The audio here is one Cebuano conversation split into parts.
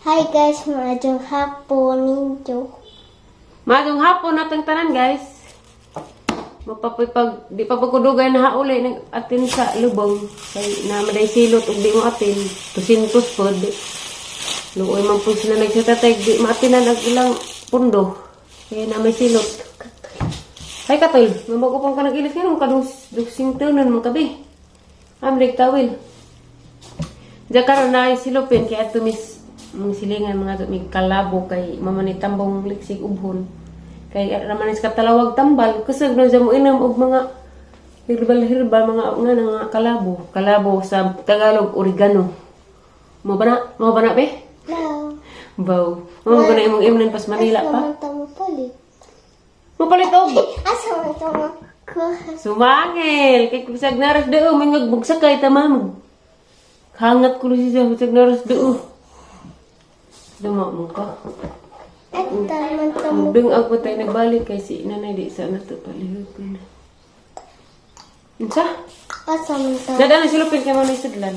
Hi guys, maayong hapon ninyo. Maayong hapon natong tanan, guys. Mapapoy pag di pa pagkudugay na hauli ng atin sa lubong kay na maday silot ug di mo atin tusintos pod. Luoy man po sila nagsatatay, di maatinan ang ilang pundo kay na may silot. Hay katol, mabago pang ka nag-ilis kayo, kadung dusing tunon man kabi. Amrik tawil. Diyan karon na silupin kay ato mis mga silingan mga to mig kalabo kay mama ni tambong liksig ubhon. Kay raman is katalawag tambal kusog na mo inom og mga herbal herbal mga nga na nga kalabo. Kalabo sa Tagalog oregano. Mo ba na? Mo ba na be? No. Baw. Mo ba na imong imnan pas Manila Asa pa? man ta mo palit? Mo palit og. Asa man ta mo kuha? Sumangil! Kay bisag naras dao, may ngagbugsak kay tama mag. Hangat ko siya, bisag naras dao. Duma mo ka. At man ta mo. Magdung ako tayo nagbalik kay si nanay di sa nato palihog ko na. Unsa? Asa man ta? Dada na silupin kay manoy sudlan.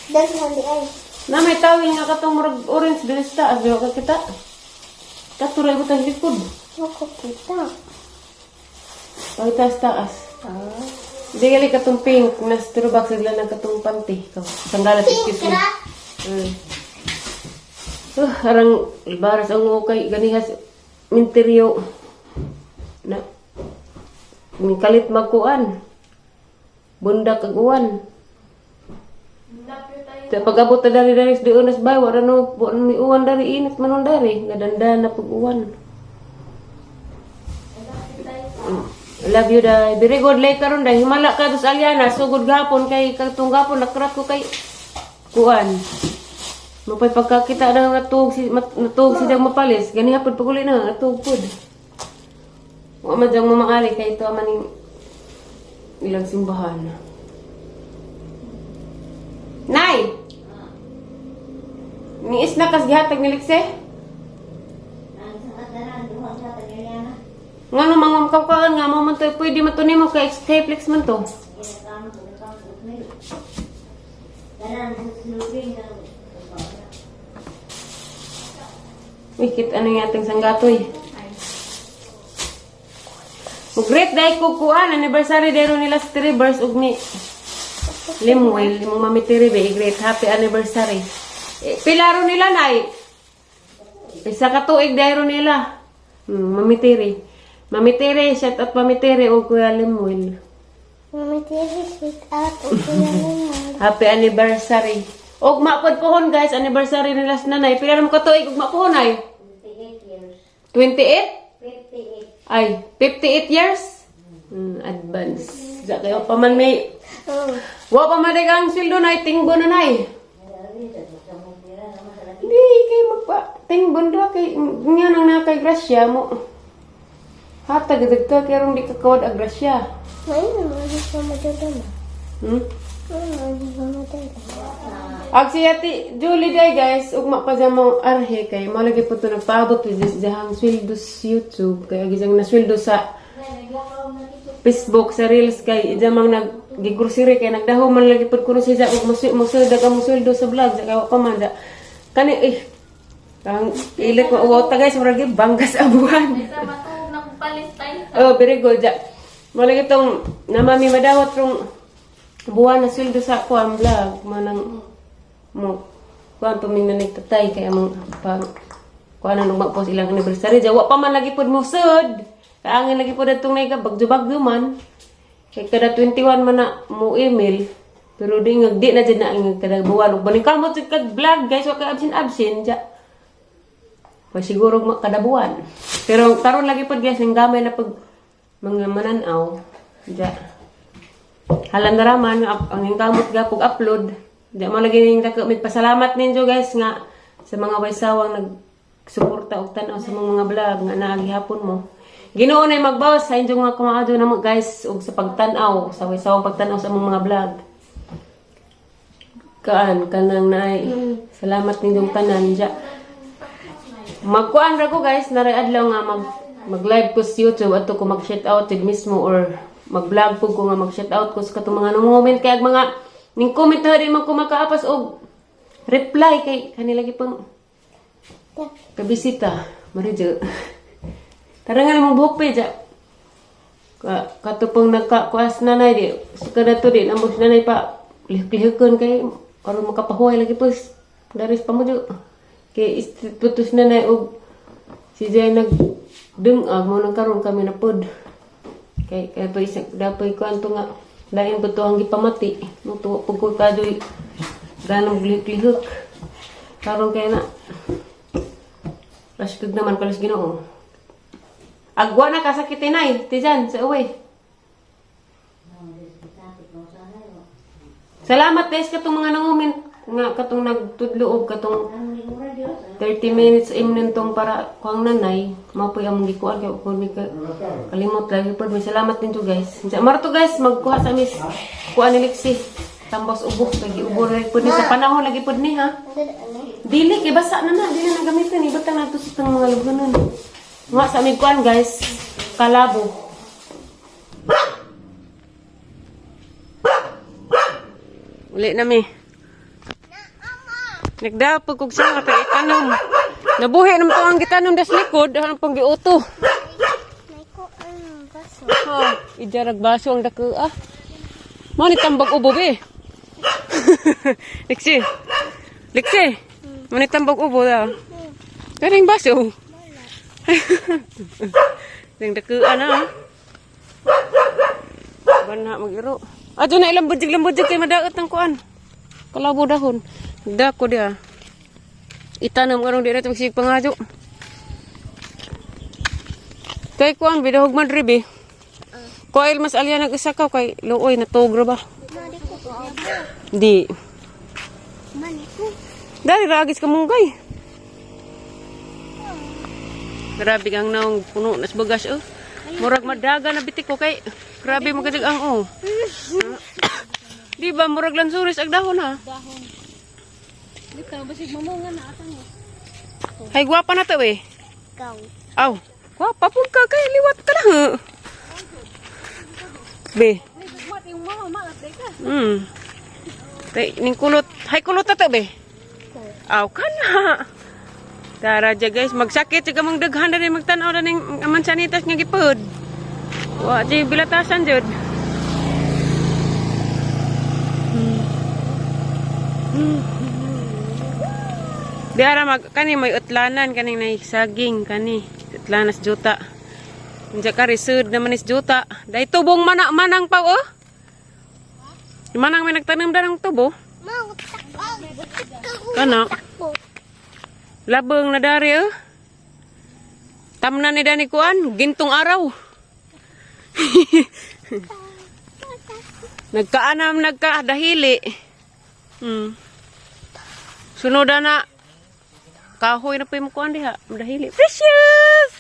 Daghan di ay. Na may tawil nga katong murag orange diri sa taas, di ka kita. Katuray ko tang likod. Wako kita. Pagitaas taas. Ah. Di gali katong pink na strobak sigla na katong panty. Ikaw. Sanggalat, excuse me. Pink ra. Arang baras ang ukay ganihas minteryo na ni kalit magkuan bundak ag uwan sa pag-abot na dari dari sa diunas bay wala no wa ni uwan dari, init man nun dari gadanda na pag uwan. Love you day. Very good lay karon day. Himala ka dos Aliana, sugod gapon kay katong gapon nakrat ko kay kuan. Mapay pagkakita na natuog si natuog si dang mapalis, gani hapon paguli na natuog pud. Wa man diyang mamaali kay ito man ning ilang simbahan. Nay! Ni isna kas gihatag ni Likse? Ngano mga kaukaan nga mo man to pwede man to nimo kay Skyflex man to. Uy, kit ano yung ating sanggatoy. Great day ko kuan anniversary dero nila sa Trivers ug ni Limuel, imong mami Tribe, great happy anniversary. Eh, pilaro nila nay. Isa ka tuig dero nila. Mami Tiri. Mami Tiri, shout out Mami Tiri ug Kuya Limuel. Mami Tiri, sweet out. O kuya naman. Happy anniversary. Og mapod pohon guys, anniversary nila sa nanay. Pila na mo ka tuig ug mapohon ay? 28? Ay, 58 years? Advance. Sa kayo pa man may Oh. wa pa man ang sweldo nay, tingbo na nay. Di kay magpa tingbon ra kay nga nang nakay grasya mo. Hatag dagta kay rong di ka kawad ag grasya. May naman sa madadala. May naman sa madadala. Ag si Ate Julie day guys, ugma pa siya mo arhe kay mo lagi po to nagpaabot with this dihang sweldo sa YouTube kay agi siyang nasweldo sa Facebook sa Reels kay diyan mang nag gigrocery kay nagdaho man lagi pud kuno siya ug musulda ka mo sweldo sa vlog sa kay wa pa man da. Kani eh ang ilit mo uwaw ta guys, murag banggas abuhan. Sa matuog na kong Palestine. Oh, very good. Ja. Mo lagi tong namami madawat rong buwan na sweldo sa kuan vlog manang mo kuan paminanig tatay kay among pang kuan na nung magpost ilang anniversary ja wa pa man lagi pud mo sud kaangin lagi pud adtong nay ka bagyo-bagyo man kay kada 21 man na mo email pero di nga di na jud na ang kada buwan ug baning kamot jud kag vlog guys, wa kay absent absent ja pa siguro kada buwan pero karon lagi pud guys ang gamay na pag mga mananaw ja. Halan na raman ang iyong kamot ga pag upload. Di mo lagi ning dako pasalamat ninyo guys nga sa mga waysawang nagsuporta og tan-aw sa mga vlog nga naa gihapon mo. Ginoo na magbawas sa inyong mga kumaadyo na mo guys og sa pagtan-aw sa waysawang pagtan-aw sa among mga vlog. Kaan kanang naay salamat ninyong tanan ja. Magkuan ra ko guys, naray adlaw nga mag live ko sa YouTube ato ko mag shout out jud mismo or mag vlog po ko nga mag shout out ko sa katong mga moment kay ag mga ning comment ha di man ko makaapas og Reply kay kanila lagi pang kabisita. Marijo. Tara nga mong buhok pa ja. Ka kato pang nagkakuas nanay di. Suka na to di nambos nanay pa lihok-lihokon kay aron makapahuway lagi po daris pa mo jo. Kay putos nanay og si Jay nag dungag mo nang karon kami na pod. Kay kay pa isa dapoy kuan to nga lain po to ang gipamati. Mo tuwa pug ko kadoy ganong lihok-lihok. Karon kay na Raskog naman kalas Ginoo. Agwa na kasakit inay, tijan sa uwi. Salamat guys katong mga nangumin nga katong nagtudlo og katong 30 minutes imnon tong para kuang nanay mao po'y among gikuan kay kun mi kalimot lagi pod. May salamat din to, guys. Unsa maro to, guys, magkuha sa mis kuan ni Lexi tambos ubo kay giubo ra pod ni sa panahon lagi pod ni ha. Dili kay basa na na, dili na gamitin, ibutang nato sa tang mga lubgonon. Nga sa aming kuan, guys, kalabo. Uli na mi. Nagdapag kog sa kay itanom. Nabuhi naman to ang gitanom das likod, ang pang giuto. May ko ang baso. Ha, ijarag baso ang dako ah. Mo ni tambag ubo be. Lexi. Lexi. Mo ni tambag ubo da. Karing baso. Ding dako ana. Ah. Bana magiro. Ato na ilang budjig kay madaot ang kuan. Kalabo dahon. Dako dia. Itanom karong di na ito magsig pangadyo. Kay kuan bidahog man ribi. Koil mas alya nag isa ka kay luoy natugro ba? Mali ko. Di. Mali ko. Dali ragis ka munggay. Grabe kang naong puno nas bagas oh. Murag madaga na bitik ko kay grabe magadig ang oh. Di ba murag lansuris ag dahon ha? Dahon. Dito, basig mamunga na atang. Hay gwapa na to eh. Ikaw. Aw, gwapa pud ka kay liwat ka na. Ha. Be. Ay, bagmat yung mama, maatay ka. Tay ning kulot, hay kulot na to be. Ko. Aw kana. Tara dya guys, magsakit siya kamong daghan na rin magtanaw na ning mansanitas nga gipod. Wa di bilatasan jud. Di ara mag kani may utlanan kaning nay saging kani utlanas juta. Unsa ka risud naman is juta. Dai tubong mana manang pa oh. Manang may nagtanom da ng tubo. Mau takbo. Kana. Takbo. Labang na dari eh. Tamna ni Dani kuan, gintong araw. Nagkaanam, nagkadahili. Sunod na kahoy na po yung kuan diha, dahili. Precious!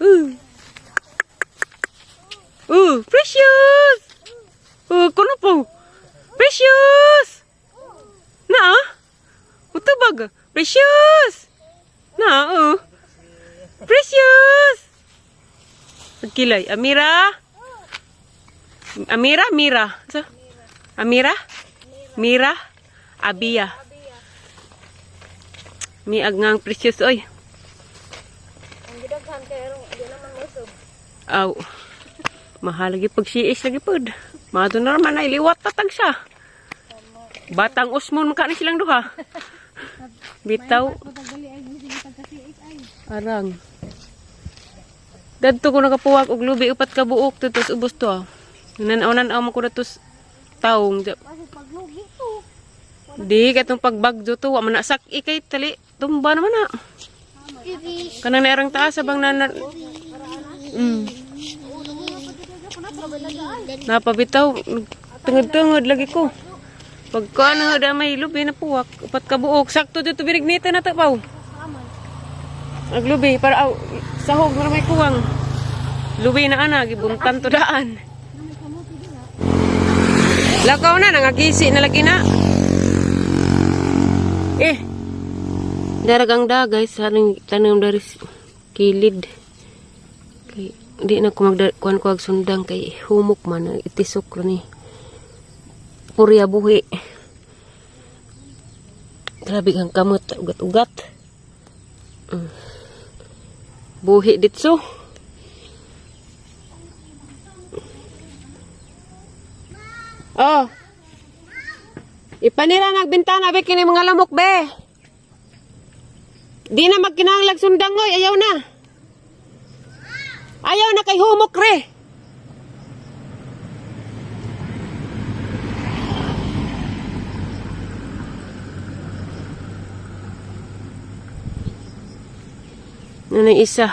Ooh. Ooh, precious! Ooh, kuno po. Precious! Na? Ah? Mutubag. Precious! Na, oh. Precious! Pagkilay. Amira? Amira? Mira. Sa? Amira? Mira? Abia. Miag nga ang precious, oy. Ang gidaghan kay aron di naman mosog. Aw. Mahal lagi pag siis lagi pod. Mato na naman ay liwat tatag siya. Batang usmon maka ni silang duha. Bitaw. Pagdali ay bisig pagkasiis ay. Arang. Dadto ko nakapuwak og lubi upat ka buok tutos ubos to. Ah. Nan-aw mo ko datos taong. Kasi paglugi ko. Di katong pagbagyo to wa man na sak ikay tali tumba naman na. Bibi. Kanang nairang taas abang na, Napabitaw tungod-tungod lagi ko. Pagka ano da may lubi na puwak upat ka buok sakto dito binignita na ta paw. Aglubi para aw sahog na may kuwang. Lubi na ana gibuntan to daan. Lakaw na nangagisi na lagi na. Eh. Daragang da guys, haring tanom dari kilid. Kay di na ko magkuan ko ag sundang kay humok man ang itisok ro ni. Purya buhi. Grabe ang kamot, ugat-ugat. Buhi ditso. Oh. Ipanira nagbintana be kini mga lamok be. Di na magkinahanglag sundang oy, ayaw na. Ayaw na kay humok re. Ano yung isa?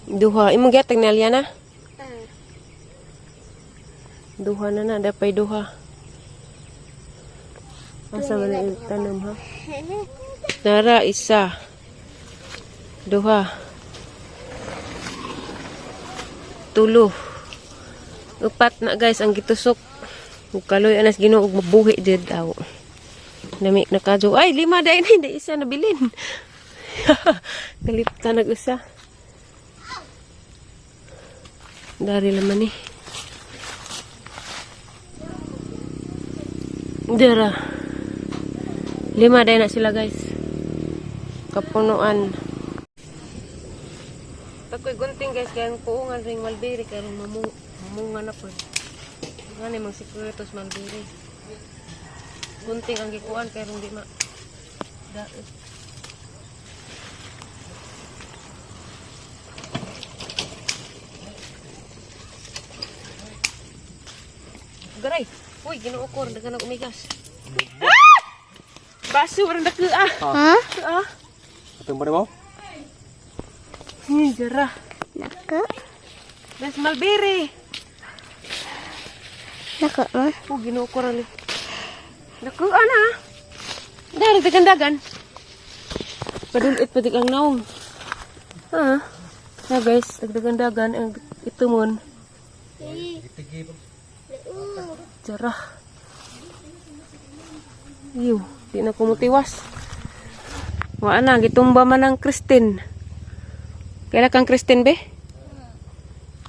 Duha. Imong gihatag na Liana? Duha na na. Dapay duha. Asa man na yung tanom ha? Nara, isa. Duha. Tulo. Upat na guys ang gitusok. Ug kaloy anas Ginoo ug mabuhi jud aw. Nami na kadyo. Ay, lima dahil na, hindi isa nabilin. Kalipta nag-usa. Dari laman eh. Dara. Lima dahil na sila guys. Kapunuan. Pagkoy gunting guys, kaya ang puungan ring malbiri, kaya mamunga na po. Gani mang sikretos malbiri. Gunting ang gikuan, pero hindi ma... Dait. Garay! Uy, ginoo ko, daga nag umigas. Ah! Baso, warang daki ah! Ha? Ah! Atong ba mo? Jara. Naka? Das malbiri! Naka ma? Oh, ginoo ko rin. Nakuha na. Dari dagan-dagan. Padulit pa ang naong. Ha? Na guys, dagdagan-dagan ang itumon. Jarah. Iyo, di na kumutiwas. Wa na, gitumba man ang Christine. Kaila kang Christine be?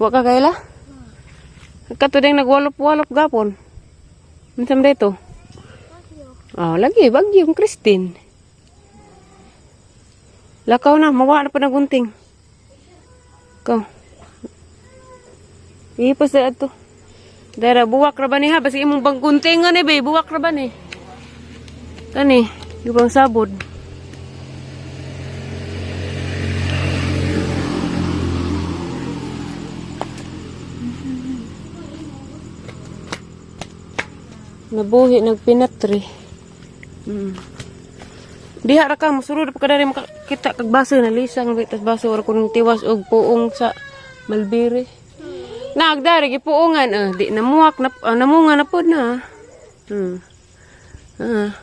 Wa ka kaila? Kato ding nagwalop-walop gapon. Unsa man dito? Ah, lagi bagyo ang Christine. Lakaw na, mawa na pa na gunting. Ikaw. Ipas na ato. Dara, buwak ra ba ni ha? Basta imong bang guntingan eh, be. Buwak ra ba ni? Kani, yung sabod. Nabuhi, nagpinatri. Diha ra ka mosulod pa ka diri makakita kag baso na lisang bitas baso ra kun tiwas og puong sa Malbiri. Nagdari gipuongan di namuak na namunga na pod na.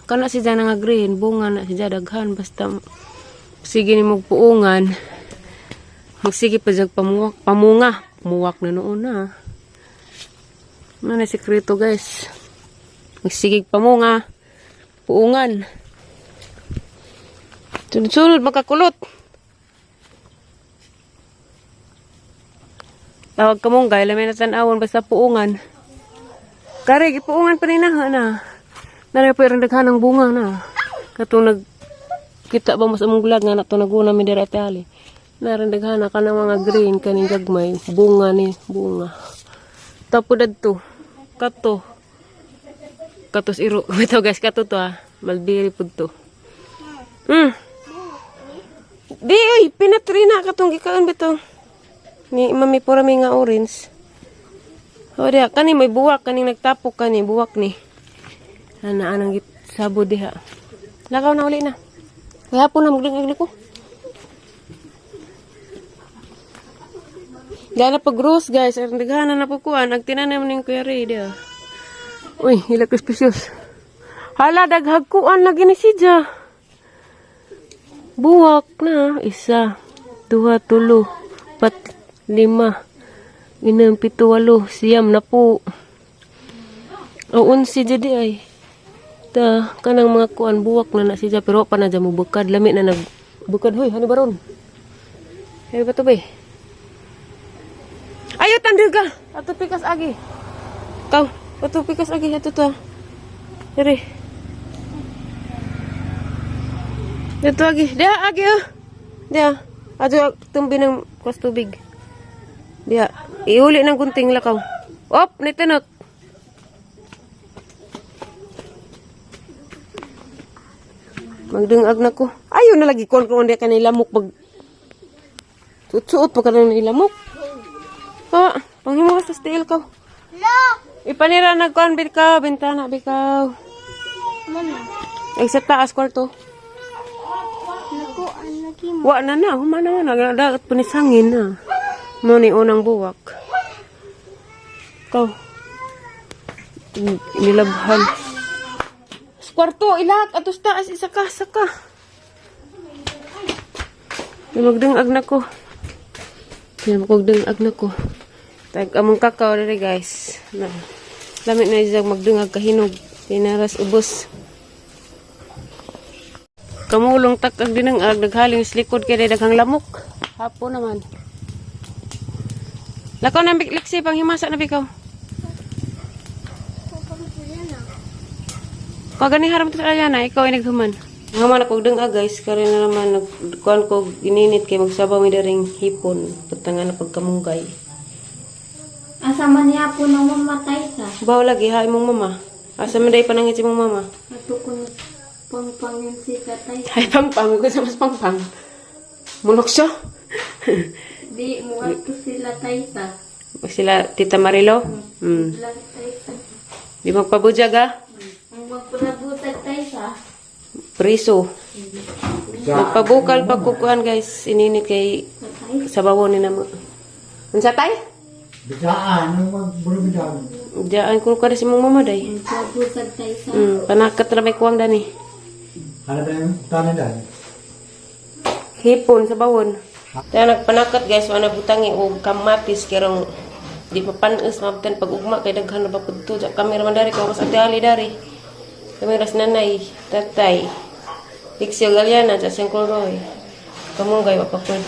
Kana si na nga green bunga na si daghan basta sige ni mong puongan. Magsige pa jag pamuwak, pamunga, muwak na noon na. Ano na sekreto guys. Magsigig pamunga. Puungan. Sunod-sunod makakulot. Tawag ka mong gay, lamay na tanawon basta puungan. Kare, gipuungan pa rin na, na. Nara pa yung daghan ng bunga na. Katong nag kita ba mas among gulag nga na to naguna mi dira ate Ali. Naran daghan na kanang mga green kaning gagmay, bunga ni, bunga. Tapo dadto. Kato. Katos iro. Ito guys, kato to ah. Malbiri pud to. Di oy, pinatri na katong gikaon bitaw. Ni mami pura mi nga orange. O diha kani may buwak kaning nagtapok kani buwak ni. Ana anang git sabo diha. Lakaw na uli na. Kaya po na magling ko. Gana pag rose guys, ang daghanan na po kuan, ang tinanim ning Kuya Ray diha. Uy, hila ko spesios. Hala, daghag kuan lagi ni siya. Buwak na. Isa, duha, tulo, pat, lima, inam, pito, walo, siyam na po. O, unsi jadi ay. Ta, kanang mga kuan buwak na na siya, pero pa na dyan mo bukad. Lami na nagbukad. Hoy, hani baron? Hani ba to ba Ayo, tanduga! Ato pikas agi. Kaw, ato pikas agi. Ato to. Diri. Dito agi. Diha agi oh. Diha. Ato tumbi ng kwas tubig. Diha. Iuli ng gunting lakaw. Op, nitinot. Magdungag na ko. Ayaw na lagi kon kung hindi ka nilamok pag suot-suot pa ka na nilamok. Ha, panghimuha sa steel ko. Lo! Ipanira nagkuan bikaw, bintana bikaw. Mana? Ay sa taas kwarto. Naku, ang lagi mo. Wa na na, humana man na dagat panisangin na. Mo ni unang buwak. Ikaw. Nilabhan. Sa kwarto, ilak atos taas isa ka, saka. Magdungag na ko. Magdungag na ko. Tag among kakao diri, guys. Na. Lamit na siya magdungag kahinog. Pinaras ubos. Kamulong takag dinangag, naghaling sa likod kay daghang lamok. Hapon naman. Lakaw na liksi pang himasa na bikaw. Pag gani haram to sa na, ikaw ay naghuman. Human ako dungag, guys, kare na naman nagkuan ko gininit kay magsabaw mi daring hipon, patangan na pagkamunggay. Asa man niya po nang mamatay sa? Baw lagi ha imong mama. Asa man day panangit imong mama? Ato ko pangpangin si tatay. Ay pangpang ko sa mas pangpang. Mulok siya. Di, muha to sila taysa. Sila Tita Marilo. Sila taysa. Di magpabudyag ha. Ang magpalabutag taysa. Priso. Magpabukal pagkukuan, guys, ininit kay Tatay. sabawon ni namo. Unsa tay? Bitaan, ang magbulubidan. Diyan ko kada si mong mama day. Magpalabutag taysa. Panakat ra may kuwang dani. Ano ba yung tanan? Hipon sa bawon. Kaya nagpanakat, guys, wala butangi og kamatis kerong di pa panis mabtan pag ugma kay daghan na ba pud to. Kami ra man dari kay mas Ate Ali dari. Kami ras nanay, tatay. Pixie Galiana, sa Siyang Roy. Kamunggay, wapapod.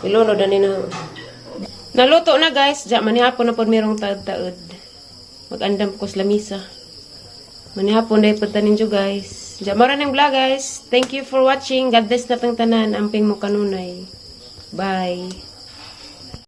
Iluno, dani na. Naluto na, guys. Diya, manihapon na po merong taod-taod. Mag-andam ko sa lamisa. Manihapon na ipunta ninyo, guys. Diya, mara ng vlog, guys. Thank you for watching. God bless na tang tanan. Amping mo kanunay. Bye.